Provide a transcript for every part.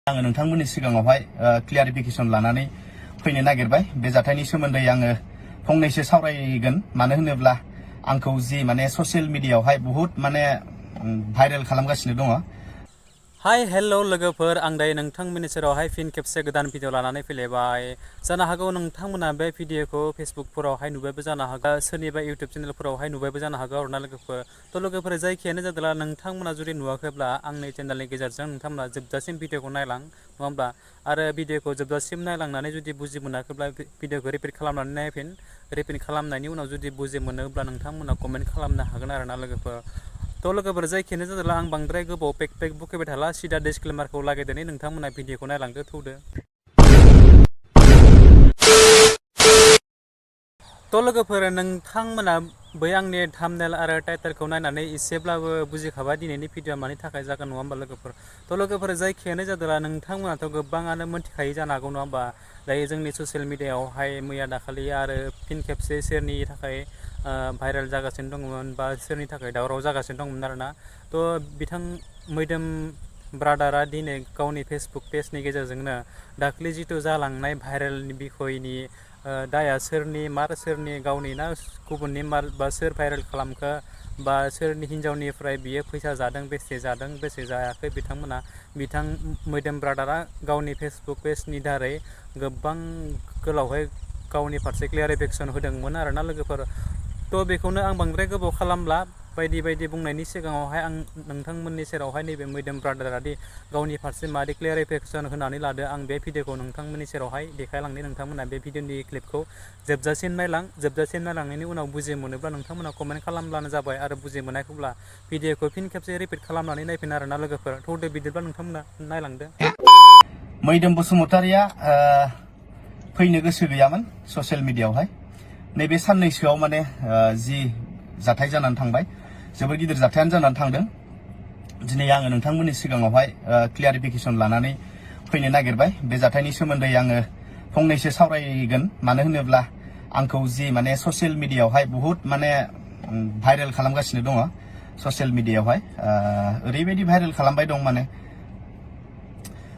आङो नोंथांमोननि सिगाङावहाय क्लियारिफिकेसन लानानै फैनो नागिरबाय। बे जाथायनि सोमोन्दै आङो फंनैसो सावरायगोन। मानो होनोब्ला आंखौ जि माने ससियेल मिडियायावहाय बहुत माने भाइरेल खालामगासिनो दङ। हाय हेलो लोगोफोर, आं दायो नोंथांमोननि सेरावहाय फिन खेबसे गोदान भिडिअ लानानै फैलायबाय। जानो हागौ नोंथांमोना बे भिडिअखौ फेसबुकफोरावहाय नुबायबो जानो हागौ, सोरनिबा इउटिउब चेनेलफोरावहाय नुबायबो जानो हागौ आरोना लोगोफोर। थ' लोगोफोर जायखियानो जादोंला नोंथांमोना जुदि नुवाखैब्ला आंनि चेनेलनि गेजेरजों नोंथांमोना जोबजासिम भिडिअखौ नायलां, नङा होमब्ला? आरो भिडिअखौ जोबजासिम नायलांनानै जुदि बुजि मोनाखैब्ला भिडिअखौ रिपिट खालामनानै नायफिन। रिपिट खालामनायनि उनाव जुदि बुजि मोनोब्ला नोंथांमोना कमेन्ट खालामनो हागोन आरोना लोगोफोर। थ' लोगोफोर जायखियानो जादोंला आं बांद्राय गोबाव पेक बुखैबाय थाला, सिदा डिसक्लेमारखौ लागायदोनै नोंथांमोना भिडिअखौ नायलांदो थौदो। थ' लोगोफोर नोंथांमोना बै आंनि थाम्बनेल आरो टाइटेलखौ नायनानै एसेब्लाबो बुजिखाबाय दिनैनि भिडिअआ मानि थाखाय जागोन, नङा होमबा लोगोफोर? थ' लोगोफोर जायखियानो जादोंला नोंथांमोनाथ' गोबाङानो मोनथिखायो जानो हागौ, नङा होमबा? दायो जोंनि ससियेल मिडियायावहाय मैया दाखालि आरो फिन खेबसे सोरनि थाखाय भाइरेल जागासिनो दंमोन बा सोरनि थाखाय दावराव जागासिनो दंमोन आरोना। थ' बिथां मैदोम ब्रादारा दिनै गावनि फेसबुक पेजनि गेजेरजोंनो दाख्लै जिथु जालांनाय भाइरेलनि बिखयनि दाया सोरनि मार, सोरनि गावनि ना गुबुननि मार, बा सोर भाइरेल खालामखो, बा सोरनि हिन्जावनिफ्राय बियो फैसा जादों, बेसे जायाखै, बिथां मैदोम ब्रादारा गावनि फेसबुक पेजनि दारै गोबां गोलावहाय गावनि फारसे क्लियारिफिकेसन होदोंमोन आरोना लोगोफोर। थ' बेखौनो आं बांद्राय गोबाव खालामला, बायदि बुंनायनि सिगाङावहाय आं नोंथांमोननि सेरावहाय नैबे मैदोम ब्रादारादि गावनि फारसे मादि क्लियारिफिकेसन होनानै लादो, आं बे भिडिअखौ नोंथांमोननि सेरावहाय देखायलांनो। नोंथांमोना बे भिडिअनि क्लिपखौ जोबजासिम नायलांनायनि उनाव बुजि मोनोब्ला नोंथांमोना कमेन्ट खालामब्लानो जाबाय, आरो बुजि मोनाखैब्ला भिडिअखौ फिन खेबसे रिपिट खालामनानै नायफिन आरोना लोगोफोर। थौदो बिदिब्ला नोंथांमोना नायलांदो। मैदोम बसुमतारिया फैनो गोसो गैयामोन ससियेल मिडियायावहाय। नैबे साननैसोआव माने जि जाथाय जानानै थांबाय, जोबोद गिदिर जाथायानो जानानै थांदों। दिनै आङो नोंथांमोननि सिगाङावहाय क्लियारिफिकेसन लानानै फैनो नागिरबाय। बे जाथायनि सोमोन्दै आङो फंनैसो सावरायगोन। मानो होनोब्ला आंखौ जि माने ससियेल मिडियायावहाय बहुत माने भाइरेल खालामगासिनो दङ। ससियेल मिडियायावहाय ओरैबायदि भाइरेल खालामबाय दं, माने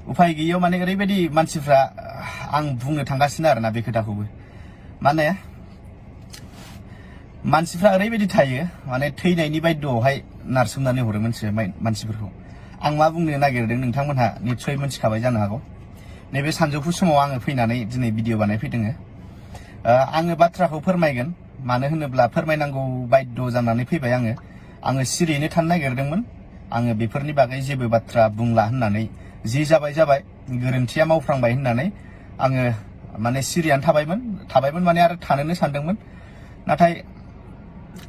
उफाय गैयैयाव माने ओरैबायदि मानसिफ्रा, आं बुंनो थांगासिनो आरोना बे खोथाखौबो। माने मानसिफ्रा ओरैबायदि थायो, माने थैनायनि बायद'आवहाय नारसोमनानै हरो मानसिफोरखौ। आं मा बुंनो नागिरदों नोंथांमोनहा निस्सय मोनथिखाबाय जानो हागौ। नैबे सानजौफु समाव आङो फैनानै दिनै भिडिअ बानायफैदों। आङो बाथ्राखौ फोरमायगोन, मानो होनोब्ला फोरमायनांगौ बायद' जानानै फैबाय। आङो सिरियैनो थानो नागिरदोंमोन। आङो बेफोरनि बागै जेबो बाथ्रा बुंला होननानै, जि जाबाय गोरोन्थिया मावफ्रांबाय होननानै आङो माने सिरियानो थाबायमोन माने, आरो थानोनो सानदोंमोन। नाथाय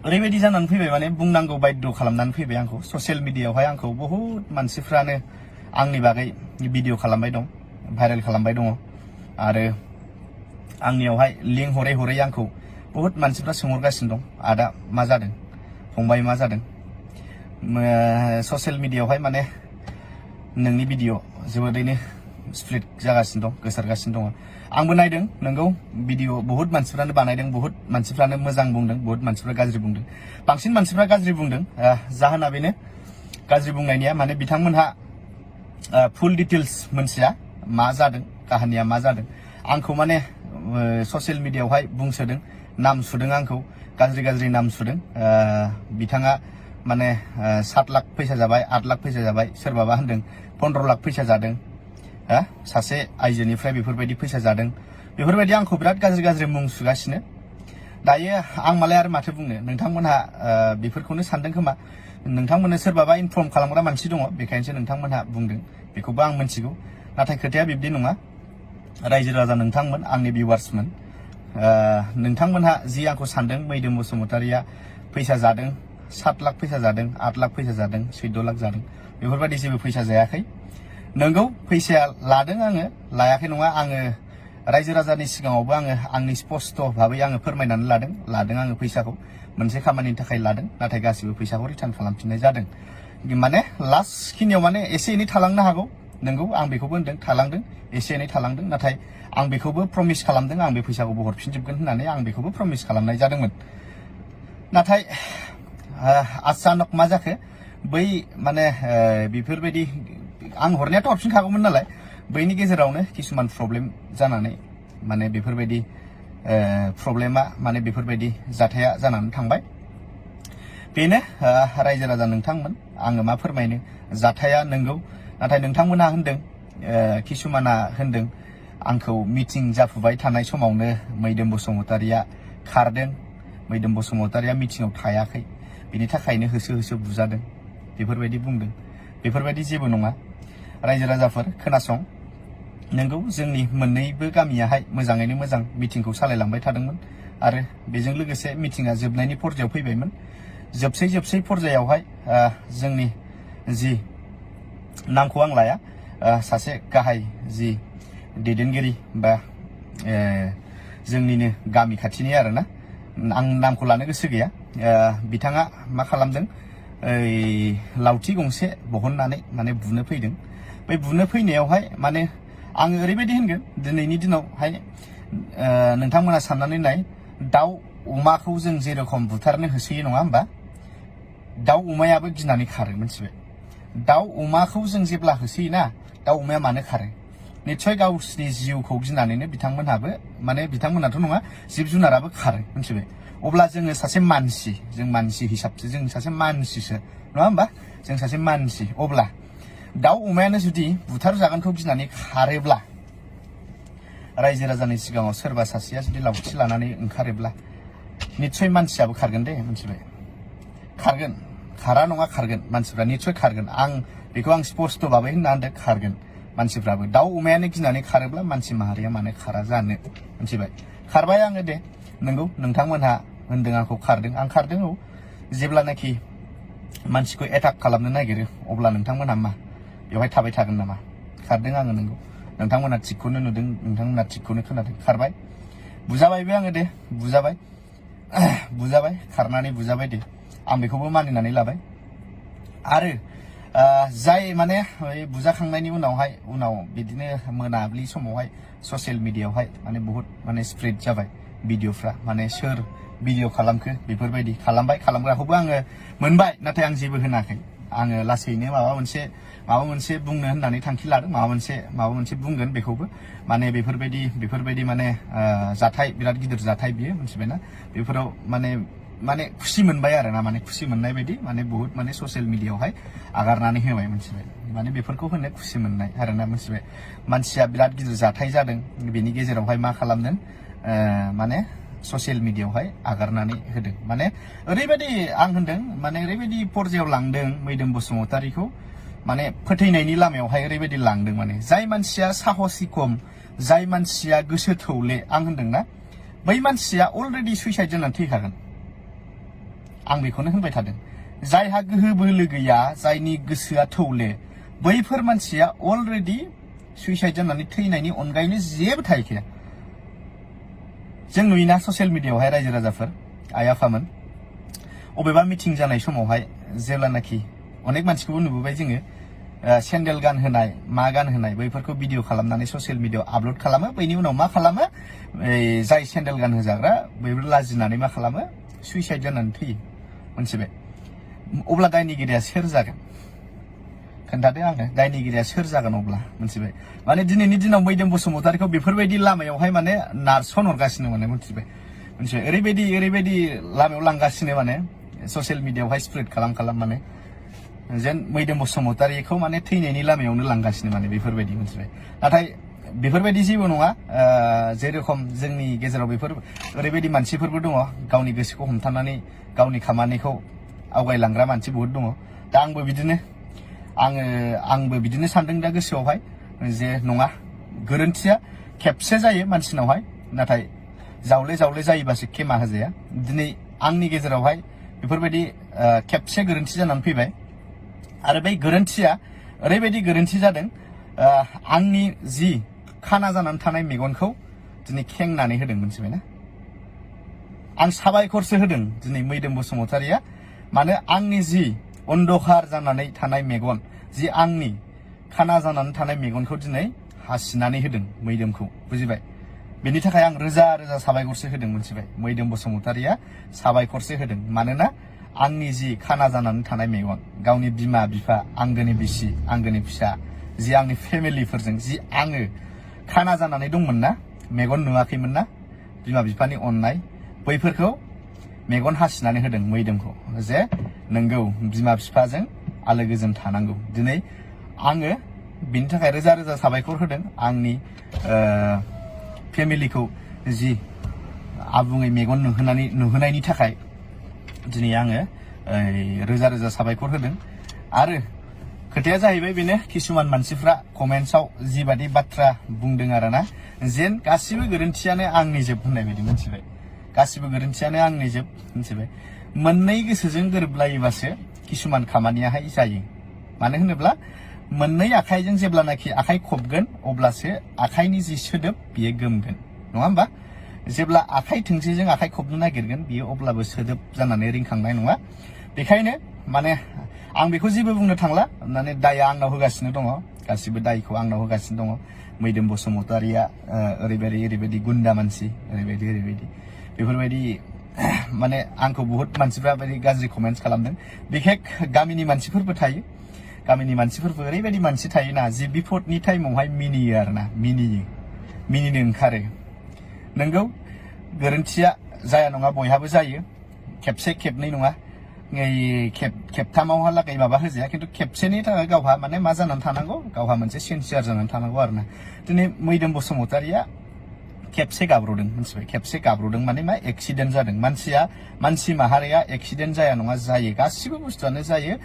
ओरैबायदि जानानै फैबाय, माने बुंनांगौ बायद' खालामनानै फैबाय आंखौ। ससियेल मिडियायावहाय आंखौ बहुत मानसिफ्रानो आंनि बागै भिडिअ खालामबाय दं, भाइरेल खालामबाय दङ। आरो आंनियावहाय लिंक हरै आंखौ बहुत मानसिफ्रा सोंहरगासिनो दं, आदा मा जादों, फंबाय मा जादों। ससियेल मिडियायावहाय माने नोंनि भिडिअ जोबोदैनो स्प्लिट जागासिनो दं, गोसारगासिनो दङ। आंबो नायदों, नोंगौ भिडिअ बहुत मानसिफ्रानो बानायदों, बहुत मानसिफ्रानो मोजां बुंदों, बहुत मानसिफ्रा गाज्रि बुंदों। बांसिन मानसिफ्रा गाज्रि बुंदों। जाहोना बेनो, गाज्रि बुंनायनिया माने बिथांमोनहा फुल डिटेल्स मोनथिया, मा जादों, काहानिया मा जादों। आंखौ माने ससियेल मिडियायावहाय बुंसोदों, नाम सुदों, आंखौ गाज्रि नाम सुदों। बिथाङा माने 7 लाख फैसा जाबाय, 8 लाख फैसा जाबाय, सोरबाबा होनदों 15 लाख फैसा जादों। सासे आइजोनिफ्राय बेफोरबायदि फैसा जादों, बेफोरबायदि आंखौ बिराद गाज्रि मुं सुगासिनो। दायो आं मालाय आरो माथो बुंनो, नोंथांमोनहा बेफोरखौनो सानदों खोमा। नोंथांमोननो सोरबाबा इनफर्म खालामग्रा मानसि दङ, बेखायनोसो नोंथांमोनहा बुंदों। बेखौबो आं मिथिगौ, नाथाय खोथाया बिब्दि नङा। रायजो राजा नोंथांमोन, आंनि भिउवार्समोन, नोंथांमोनहा जि आंखौ सानदों मैदोम बसुमतारिया फैसा जादों, 7 लाख फैसा जादों, 8 लाख फैसा जादों, 14 लाख जादों, बेफोरबायदि जेबो फैसा जायाखै। नोंगौ फैसाया लादों, आङो लायाखै नङा। आङो रायजो राजानि सिगाङावबो आंनि स्पष्ट भाबै आङो फोरमायनानै लादों आङो फैसाखौ मोनसे खामानिनि थाखाय लादों, नाथाय गासिबो फैसाखौ रिटार्न खालामफिननाय जादों। माने लास्ट खिनियाव माने एसे एनै थालांनो हागौ, नोंगौ आं बेखौबो होनदों, थालांदों, एसे एनै थालांदों। नाथाय आं बेखौबो प्रमिस खालामदों, आं बे फैसाखौबो हरफिनजोबगोन होननानै आं बेखौबो प्रमिस खालामनाय जादोंमोन। नाथाय अचानक मा जाखो, बै माने बेफोरबायदि आं हरनायाथ' हरफिनखागौमोन नालाय, बैनि गेजेरावनो किसुमान प्रब्लेम जानानै माने बेफोरबायदि प्रब्लेमा माने बेफोरबायदि जाथाया जानानै थांबाय बेनो रायजो राजा नोंथांमोन आङो मा फोरमायनो जाथाया नंगौ नाथाय नोंथांमोना होनदों किसुमाना होनदों आंखौ मिटिं जाफुबाय थानाय समावनो मैदोम बसुमतारिया खारदों मैदोम बसुमतारिया मिटिंआव थायाखै बेनि थाखायनो होसो होसो बुजादों बेफोरबायदि बुंदों बेफोरबायदि जेबो नङा रायजो राजाफोर खोनासं नंगौ जोंनि मोननैबो गामियाहाय मोजाङैनो मोजां मिटिंखौ सालायलांबाय थादोंमोन आरो बेजों लोगोसे मिटिंआ जोबनायनि पर्जायाव फैबायमोन जोबसै पर्जायावहाय जोंनि जि नामखौ आं लाया सासे गाहाय जि दैदेनगिरि बा जोंनिनो गामि खाथिनि आरोना आं नामखौ लानो गोसो गैया बिथाङा मा खालामदों लावथि गंसे बहननानै माने बुनो फैदों बै बुनो फैनायावहाय माने आङो ओरैबायदि होनगोन दिनैनि दिनावहाय नोंथांमोना साननानै नाय दाउ अमाखौ जों जेरखम बुथारनो होसोयो नङा होमबा दाउ अमायाबो गिनानै खारो मोनथिबाय दाउ अमाखौ जों जेब्ला होसोयोना दाउ अमाया मानो खारो निश्चय गावसिनि जिउखौ गिनानैनो बिथांमोनहाबो माने बिथांमोनाथ' नङा जिब जुनाराबो खारो मोनथिबाय अब्ला जोङो सासे मानसि जों मानसि हिसाबसो जों सासे मानसिसो नङा होमबा जों सासे मानसि अब्ला दाउ अमायानो जुदि बुथार जागोनखौ गिनानै खारोब्ला रायजो राजानि सिगाङाव सोरबा सासेया जुदि लावथि लानानै ओंखारोब्ला निश्चय मानसियाबो खारगोन दे मोनथिबाय खारगोन खारा नङा खारगोन मानसिफ्रा निश्चय खारगोन आं बेखौ आं स्पष्ट भाबै होनना होनदों खारगोन मानसिफ्राबो दाउ अमायानो गिनानै खारोब्ला मानसि माहारिया मानो खारा जानो मोनथिबाय खारबाय आङो दे नंगौ नोंथांमोनहा होनदों आंखौ खारदों आं खारदों औ जेब्लानाखि मानसिखौ एटाक खालामनो नागिरो अब्ला नोंथांमोनहा मा बेवहाय थाबाय थागोन नामा खारदों आङो नंगौ नोंथांमोना थिगखौनो नुदों नोंथांमोना थिगखौनो खोनादों खारबाय बुजाबायबो आङो दे बुजाबाय खारनानै बुजाबाय दे आं बेखौबो मानिनानै लाबाय आरो जाय माने बुजाखांनायनि उनाव बिदिनो मोनाबिलि समावहाय ससियेल मिडियायावहाय माने बहुत माने स्प्रेड जाबाय भिडिअफ्रा माने सोर भिडिअ खालामखो बेफोरबायदि खालामग्राखौबो आङो मोनबाय नाथाय आं जेबो होनाखै आङो लासैनो माबा मोनसे बुंनो होननानै थांखि लादों माबा मोनसे बुंगोन बेखौबो माने बेफोरबायदि माने जाथाय बिराद गिदिर जाथाय बियो मोनथिबायना बेफोराव माने खुसि मोनबाय आरो ना माने खुसि मोननाय बायदि माने बहुत माने ससियेल मिडियायावहाय आगारनानै होबाय मोनथिबाय माने बेफोरखौ होनो खुसि मोननाय आरो ना मोनथिबाय मानसिया बिराद गिदिर जाथाय जादों बेनि गेजेरावहाय मा खालामदों माने ससियेल मिडियायावहाय आगारनानै होदों माने ओरैबायदि आं होनदों माने ओरैबायदि पर्जायाव लांदों मैदोम बसुमतारिखौ माने फोथैनायनि लामायावहाय ओरैबायदि लांदों माने जाय मानसिया साहसि खम जाय मानसिया गोसो थौले आं होनदोंना बै मानसिया अलरेडि सुइसाइड जानानै थैखागोन आं बेखौनो होनबाय थादों जायहा गोहो बोलो गैया जायनि गोसोआ थौले बैफोर मानसिया अलरेडि सुइसाइड जानानै थैनायनि अनगायैनो जेबो थाहैखाया जों नुयोना ससियेल मिडियायावहाय रायजो राजाफोर आइ आफामोन अबेबा मिटिं जानाय समावहाय जेब्लानाखि अनेक मानसिखौबो नुबोबाय जोङो सेन्देल गानहोनाय मा गानहोनाय बैफोरखौ भिडिअ खालामनानै ससियेल मिडियायाव आपलड खालामो बैनि उनाव मा खालामो जाय सेन्देल गानहोजाग्रा बैफोर लाजिनानै मा खालामो सुइसाइड जानानै थैयो मोनथिबाय अब्ला दायनिगिरिया सोर जागोन खोन्थादो आंनो दायनिगिरिया सोर जागोन अब्ला मोनथिबाय माने दिनैनि दिनाव मैदोम बसुमतारिखौ बेफोरबायदि लामायावहाय माने नारसन हरगासिनो माने मोनथिबाय ओरैबायदि लामायाव लांगासिनो माने ससियेल मिडियायावहाय स्प्रेड खालाम माने जेन मैदोम बसुमतारिखौ माने थैनायनि लामायावनो लांगासिनो माने बेफोरबायदि मोनथिबाय नाथाय बेफोरबायदि जेबो नङा जेरखम जोंनि गेजेराव बेफोर ओरैबायदि मानसिफोरबो दङ गावनि गोसोखौ हमथानानै गावनि खामानिखौ आवगायलांग्रा मानसि बहुत दङ दा आंबो बिदिनो सानदों दा गोसोआवहाय जे नङा गोरोन्थिया खेबसे जायो मानसिनावहाय नाथाय जावले जायोबासो खेमा होजाया दिनै आंनि गेजेरावहाय बेफोरबायदि खेबसे गोरोन्थि जानानै फैबाय आरो बै गोरोन्थिया ओरैबायदि गोरोन्थि जादों आंनि जि खाना जानानै थानाय मेगनखौ दिनै खेंनानै होदों मोनथिबायना आं साबायखरसो होदों दिनै मैदोम बसुमतारिया मानो आंनि जि अन्धकार जानानै थानाय मेगन जि आंनि खाना जानानै थानाय मेगनखौ दिनै हासिनानै होदों मैदोमखौ बुजिबाय बेनि थाखाय आं रोजा साबायखरसो होदों मोनथिबाय मैदोम बसुमतारिया साबायखरसो होदों मानोना आंनि जि खाना जानानै थानाय मेगन गावनि बिमा बिफा आंगोनि बिसि आंगोनि फिसा जि आंनि फेमिलिफोरजों जि आङो खाना जानानै दंमोन ना मेगन नुवाखैमोन ना बिमा बिफानि अननाय बैफोरखौ मेगन हासिनानै होदों मैदोमखौ जे नोंगौ बिमा बिफाजों आलो गोजोन थानांगौ दिनै आङो बिनि थाखाय रोजा रोजा साबायखर होदों आंनि फेमिलिखौ जि आबुङै मेगन नुहोनायनि थाखाय दिनै आङो रोजा रोजा साबायखर होदों आरो खोथाया जाहैबाय बेनो किसुमान मानसिफ्रा कमेन्ट्सआव जिबादि बाथ्रा बुंदों आरोना जेन गासिबो गोरोन्थियानो आंनि जोब होननाय बायदि मोनथिबाय गासिबो गोरोन्थियानो आंनि जोब मोनथिबाय मोननै गोसोजों गोरोबलायोबासो किसुमान खामानियाहाय जायो मानो होनोब्ला मोननै आखाइजों जेब्लानाखि आखाइ खबगोन अब्लासो आखाइनि जि सोदोब बियो गोमगोन नङा होमबा जेब्ला आखाइ थोंसेजों आखाइ खबनो नागिरगोन बियो अब्लाबो सोदोब जानानै रिंखांनाय नङा बेखायनो माने आं बेखौ जेबो बुंनो थांला माने दाया आंनाव होगासिनो दङ गासिबो दायखौ आंनाव होगासिनो दङ मैदोम बसुमतारिया ओरैबायदि गुन्दा मानसि ओरैबायदि बेफोरबायदि माने आंखौ बहुत मानसिफ्रा बायदि गाज्रि कमेन्ट्स खालामदों बिखेक गामिनि मानसिफोरबो थायो गामिनि मानसिफोरबो ओरैबायदि मानसि थायोना जि बिपदनि टाइमावहाय मिनियो आरोना मिनिनो ओंखारो नोंगौ गोरोन्थिया जाया नङा बयहाबो जायो खेबसे खेबनै नङा खेबथामावहालागै माबा होजाया खिन्थु खेबसेनि थाखाय गावहा माने मा जानानै थानांगौ गावहा मोनसे सिनसियार जानानै थानांगौ आरोना दिनै मैदोम बसुमतारिया खेबसे गाब्र'दों मोनथिबाय खेबसे गाब्र'दों माने मा एक्सिडेन्ट जादों मानसि माहारिया एक्सिडेन्ट जाया नङा जायो गासिबो बुस्थुआनो जायो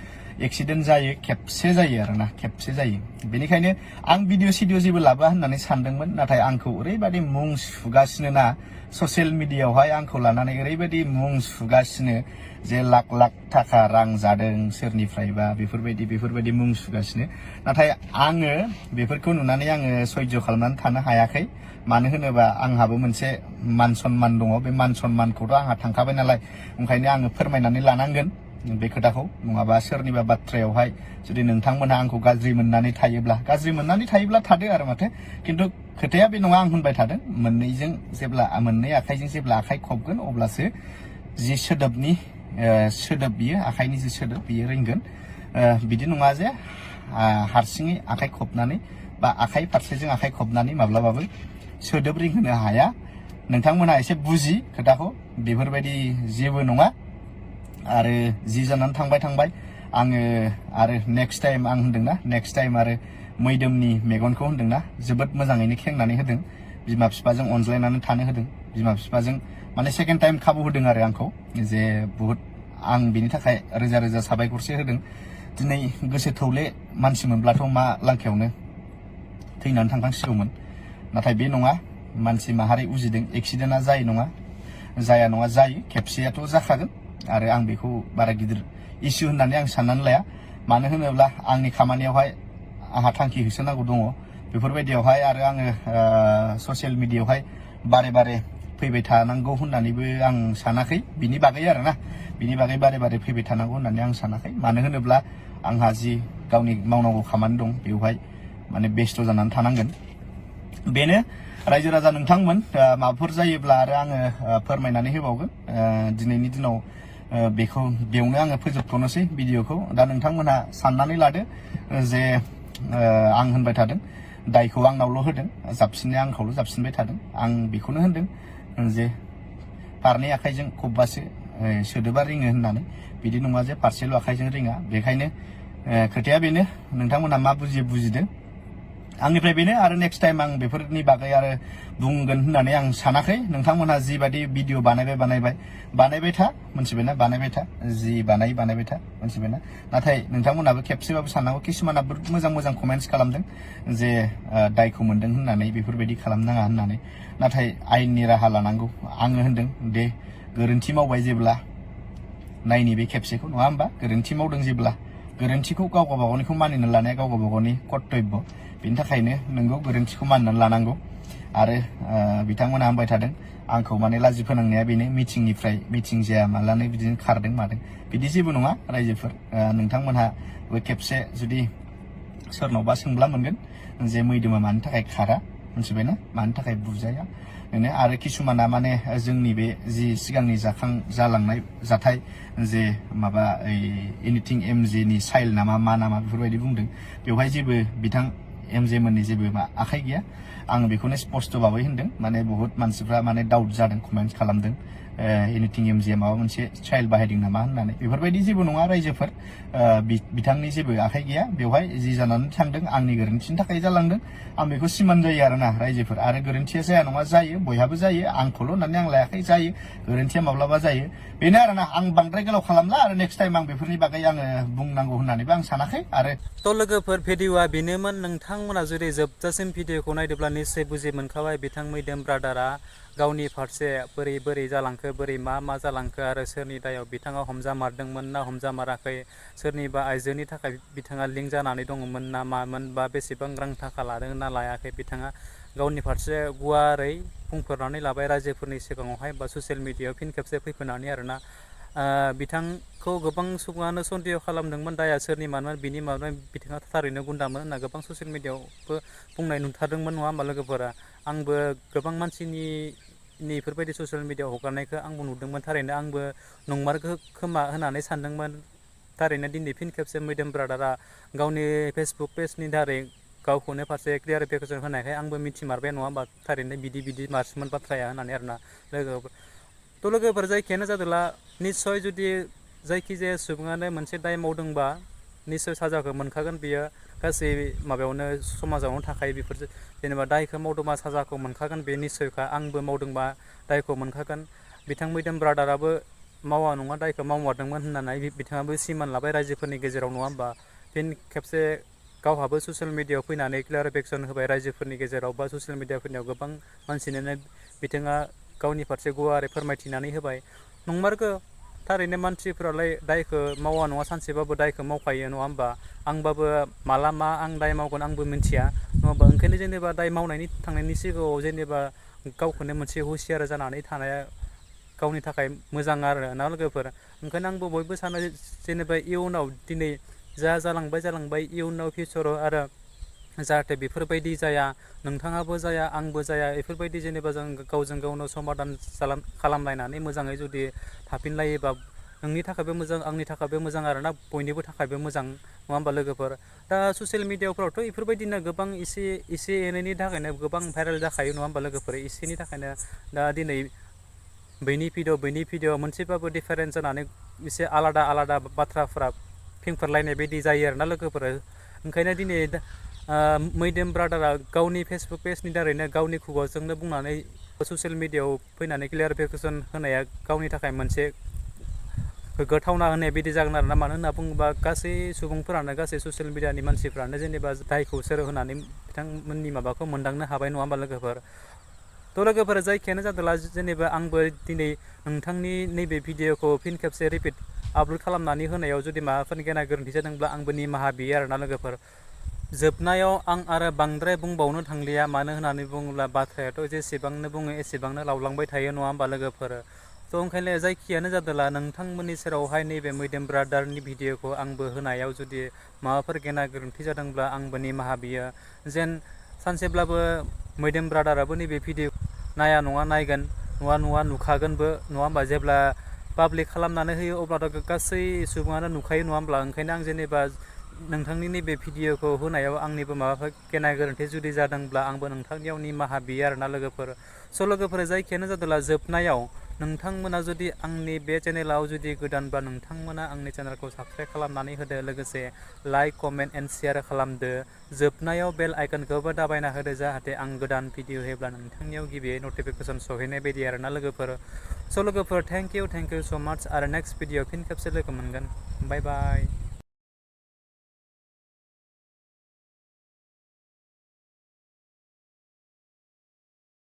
एक्सिडेन्ट जायो खेबसे जायो आरोना खेबसे जायो बेनिखायनो आं भिडिअ सिडिअ जेबो लाबोआ होननानै सानदोंमोन नाथाय आंखौ ओरैबायदि मुं सुगासिनो ना ससियेल मिडियायावहाय आंखौ लानानै ओरैबायदि मुं सुगासिनो जे लाख लाख थाखा रां जादों सोरनिफ्रायबा बेफोरबायदि मुं सुगासिनो नाथाय आङो बेफोरखौ नुनानै आङो सह्य खालामनानै थानो हायाखै मानो होनोबा आंहाबो मोनसे मान सन्मान दङ बे मान सन्मानखौथ' आंहा थांखाबाय नालाय ओंखायनो आङो फोरमायनानै लानांगोन बे खोथाखौ नङाबा सोरनिबा बाथ्रायावहाय जुदि नोंथांमोनहा आंखौ गाज्रि मोननानै थायोब्ला थादो आरो माथो खिन्थु खोथाया बे नङा आं होनबाय थादों मोननै आखाइजों जेब्ला आखाइ खबगोन अब्लासो जि सोदोबनि सोदोब बियो आखाइनि जि सोदोब बियो रिंगोन बिदि नङा जे हारसिङै आखाइ खबनानै बा आखाइ फारसेजों आखाइ खबनानै माब्लाबाबो सोदोब रिंहोनो हाया नोंथांमोनहा एसे बुजि खोथाखौ बेफोरबायदि जेबो नङा आरो जि जानानै थांबाय आङो आरो नेक्स्ट टाइम आं होनदोंना नेक्स्ट टाइम आरो मैदोमनि मेगनखौ होनदोंना जोबोद मोजाङैनो खेंनानै होदों बिमा बिफाजों अनज्लायनानै थानो होदों बिमा बिफाजों माने सेकेन्ड टाइम खाबु होदों आरो आंखौ जे बहुत आं बिनि थाखाय रोजा रोजा साबायखरसो होदों दिनै गोसो थौले मानसि मोनब्लाथ' मा लांखायावनो थैनानै थांखांसिगौमोन नाथाय बे नङा मानसि माहारि उजिदों एक्सिडेन्टआ जाया नङा जायो खेबसेयाथ' जाखागोन आरो आं बेखौ बारा गिदिर इस्यु होननानै आं साननानै लाया मानो होनोब्ला आंनि खामानियावहाय आंहा थांखि होसोनांगौ दङ बेफोरबायदियावहाय आरो आङो ससियेल मिडियायावहाय बारे फैबाय थानांगौ होननानैबो आं सानाखै बिनि बागै आरोना बिनि बागै बारे फैबाय थानांगौ होननानै आं सानाखै मानो होनोब्ला आंहा जि गावनि मावनांगौ खामानि दं बेवहाय माने बेस्थ' जानानै थानांगोन बेनो रायजो राजा नोंथांमोन माबाफोर जायोब्ला आरो आङो फोरमायनानै होबावगोन दिनैनि दिनाव बेखौ बेयावनो आङो फोजोबथ'नोसै भिडिअखौ दा नोंथांमोनहा साननानै लादो जे आं होनबाय थादों दायखौ आंनावल' होदों जाबसिननाया आंखौल' जाबसिनबाय थादों आं बेखौनो होनदों जे फारनै आखाइजों खबबासो सोदोबा रिङो होननानै बिदि नङा जे फारसेल' आखाइजों रिङा बेखायनो खोथाया बेनो नोंथांमोनहा मा बुजिदो आंनिफ्राय बेनो आरो नेक्स्ट टाइम आं बेफोरनि बागै आरो बुंगोन होननानै आं सानाखै नोंथांमोनहा जिबादि भिडिअ बानायबाय था मोनथिबायना बानायबाय था जि बानायबाय था मोनथिबायना नाथाय नोंथांमोनहाबो खेबसेबाबो साननांगौ किसुमाना मोजां कमेन्ट्स खालामदों जे दायखौ मोनदों होननानै बेफोरबायदि खालामनाङा होननानै नाथाय आयेननि राहा लानांगौ आङो होनदों दे गोरोन्थि मावबाय जेब्ला नायनि बे खेबसेखौ नङा होमबा गोरोन्थि मावदों जेब्ला गोरोन्थिखौ गाव गावबागावनिखौ मानिनानै लानाया गाव गावबागावनि कर्तब्य बेनि थाखायनो नोंगौ गोरोन्थिखौ मानिनानै लानांगौ आरो बिथांमोना होनबाय थादों आंखौ माने लाजि फोनांनाया बेनो मिटिं जाया मालानो बिदिनो खारदों मादों बिदि जेबो नङा रायजोफोर नोंथांमोनहाबो खेबसे जुदि सोरनावबा सोंब्ला मोनगोन जे मैदोमा मानि थाखाय खारा मिथिबायना मानि थाखाय बुजाया आरो किसुमाना माने जोंनि बे जि सिगांनि जालांनाय जाथाय जे माबा एनिथिं एमजे नि साइल नामा मा नामा बेफोरबायदि बुंदों बेवहाय जेबो बिथां एमजे मोननि जेबो आखाइ गैया आं बेखौनो स्पष्ट भाबै होनदों माने बहुत मानसिफ्रा माने डाउट जादों कमेन्ट खालामदों एनिथिं एमजे माबा मोनसे साइल बाहायदों नामा होननानै बेफोरबायदि जेबो नङा रायजोफोर बिथांनि जेबो आखाइ गैया बेवहाय जि जानानै थांदों आंनि गोरोन्थिनि थाखाय जालांदों आं बेखौ सिमान जायो आरोना रायजोफोर आरो गोरोन्थिया जाया नङा जायो बयहाबो जायो आंखौल' होननानै आं लायाखै जायो गोरोन्थिया माब्लाबा जायो बेनो आरोना आं बांद्राय गोलाव खालामला आरो नेक्स्ट टाइम आं बेफोरनि बागै आङो बुंनांगौ होननानैबो आं सानाखै आरो तो लोगोफोर भिडिअआ बेनोमोन नोंथांमोना जुदि जोबजासिम भिडिअखौ नायदोंब्ला निश्चय बुजि मोनखाबाय बिथां मैदोम ब्रादारा गावनि फारसे बोरै जालांखो बोरै मा जालांखो आरो सोरनि दायाव बिथाङा हमजामारदोंमोन ना हमजामाराखै सोरनिबा आइजोनि थाखाय बिथाङा लिंक जानानै दङमोन ना मामोन बा बेसेबां रां थाखा लादों ना लायाखै बिथाङा गावनि फारसे गुवारै बुंफोरनानै लाबाय रायजोफोरनि सिगाङावहाय बा ससियेल मिडियायाव फिन खेबसे फैफिननानै आरोना बिथांखौ गोबां सुबुङानो सन्देह खालामदोंमोन दाया सोरनि मानोमोन बिनि मानोमोन बिथाङा थारैनो गुन्दामोन होनना गोबां ससियेल मिडियायावबो बुंनाय नुथारदोंमोन नङा होमबा लोगोफोरा आंबो गोबां मानसिनि बेफोरबायदि ससियेल मिडियायाव हगारनायखौ आंबो नुदोंमोन थारैनो आंबो नंमारगौ खोमा होननानै सानदोंमोन थारैनो दिनै फिन खेबसे मैदोम ब्रादारा गावनि फेसबुक पेजनि दारै गावखौनो फारसे क्लियारिफिकेसन होनायखाय आंबो मिथिमारबाय नङा होमबा थारैनो बिदि मार्चमोन बाथ्राया होननानै आरोना लोगोफोर जायखियानो जादोंला निस्सय जुदि जायखिजाया सुबुङानो मोनसे दाय मावदोंबा निस्सय साजाखौ मोनखागोन बियो गासै माबायावनो समाजावनो थाखायो बेफोर जेनेबा दायखौ मावदोंबा साजाखौ मोनखागोन बे निस्सयखा आंबो मावदोंबा दायखौ मोनखागोन बिथां मैदोम ब्रादाराबो मावा नङा दायखौ मावमारदोंमोन होननानै बिथाङाबो सिमान लाबाय रायजोफोरनि गेजेराव नङा होमबा फिन खेबसे गावहाबो ससियेल मिडियायाव फैनानै क्लियारिफिकेसन होबाय रायजोफोरनि गेजेराव बा ससियेल मिडिया फैनायाव गोबां मानसिनोनो बिथाङा गावनि फारसे गुवारै फोरमायथिनानै होबाय नंमारगौ थारैनो मानसिफोरालाय दायखौ मावा नङा सानसेबाबो दायखौ मावखायो नङा होमबा आंबाबो माला मा आं दाय मावगोन आंबो मिथिया नङा होमबा ओंखायनो जेनेबा दाय मावनायनि थांनायनि सिगाङाव जेनेबा गावखौनो मोनसे हुसियार जानानै थानाया गावनि थाखाय मोजां आरो ना लोगोफोर ओंखायनो आंबो बयबो सानो जेनेबा इयुनाव दिनै जालांबाय इयुनाव फिउचाराव आरो जाहाथे बेफोरबायदि जाया नोंथाङाबो जाया आंबो जाया बेफोरबायदि जेनेबा जों गावजों गावनो समादान खालामलायनानै मोजाङै जुदि थाफिनलायोबा नोंनि थाखायबो मोजां आंनि थाखायबो मोजां आरोना बयनिबो थाखायबो मोजां नङा होमबा लोगोफोर दा ससियेल मिडियाफ्रावथ' बेफोरबायदिनो गोबां एसे एनैनि थाखायनो गोबां भाइरेल जाखायो नङा होमबा लोगोफोर एसेनि थाखायनो दा दिनै बैनि भिडिअ मोनसेबाबो डिफारेन्स जानानै एसे आलादा बाथ्राफोरा फिंफोरलायनाय बायदि जायो आरोना लोगोफोर ओंखायनो दिनै मैदोम ब्रादारा गावनि फेसबुक पेजनि दारैनो गावनि खुगाजोंनो बुंनानै ससियेल मिडियायाव फैनानै क्लियारिफिकेसन होनाया गावनि थाखाय मोनसे गोग्गाथावना होनाय बायदि जागोन आरोना मानो होनना बुङोबा गासै सुबुंफोरानो गासै ससियेल मिडियानि मानसिफ्रानो जेनेबा दायखौ सोर होनानै बिथांमोननि माबाखौ मोनदांनो हाबाय नङा होमबा लोगोफोर थ' लोगोफोर जायखियानो जादोंला जेनेबा आंबो दिनै नोंथांनि नैबे भिडिअखौ फिन खेबसे रिपिट आपल'ड खालामनानै होनायाव जुदि माबाफोर गेना गोरोन्थि जादोंब्ला आंबो निमाहा बियो आरोना लोगोफोर जोबनायाव आं आरो बांद्राय बुंबावनो थांलिया मानो होननानै बुङोब्ला बाथ्रायाथ' जेसेबांनो बुङो एसेबांनो लावलांबाय थायो नङा होमबा लोगोफोर थ' ओंखायनो जायखियानो जादोंला नोंथांमोननि सेरावहाय नैबे मैदोम ब्रादारनि भिडिअखौ आंबो होनायाव जुदि माबाफोर गेना गोरोन्थि जादोंब्ला आंबो निमाहा बियो जेन सानसेब्लाबो मैदोम ब्रादाराबो नैबे भिडिअ नाया नङा नायगोन नुवा नुखागोनबो नङा होमबा जेब्ला पाब्लिक खालामनानै होयो अब्लाथ' गासै सुबुङानो नुखायो नङा होमब्ला ओंखायनो आं जेनेबा नोंथांनि नैबे भिडिअखौ होनायाव आंनिबो माबाफोर गेना गोरोन्थि जुदि जादोंब्ला आंबो नोंथांनियाव निमाहा बियो आरोना लोगोफोर स' लोगोफोर जायखियानो जादोंला जोबनायाव नोंथांमोना जुदि आंनि बे चेनेलाव जुदि गोदानबा नोंथांमोना आंनि चेनेलखौ साबस्क्राइब खालामनानै होदो लोगोसे लाइक कमेन्ट एन्ड शेयार खालामदो जोबनायाव बेल आइकनखौबो दाबायना होदो जाहाथे आं गोदान भिडिअ होयोब्ला नोंथांनियाव गिबियै नटिफिकेसन सहैनाय बायदि आरोना लोगोफोर स' लोगोफोर थेंक इउ स' माच आरो नेक्स्ट भिडिअ फिन खेबसे लोगो मोनगोन बाय बाय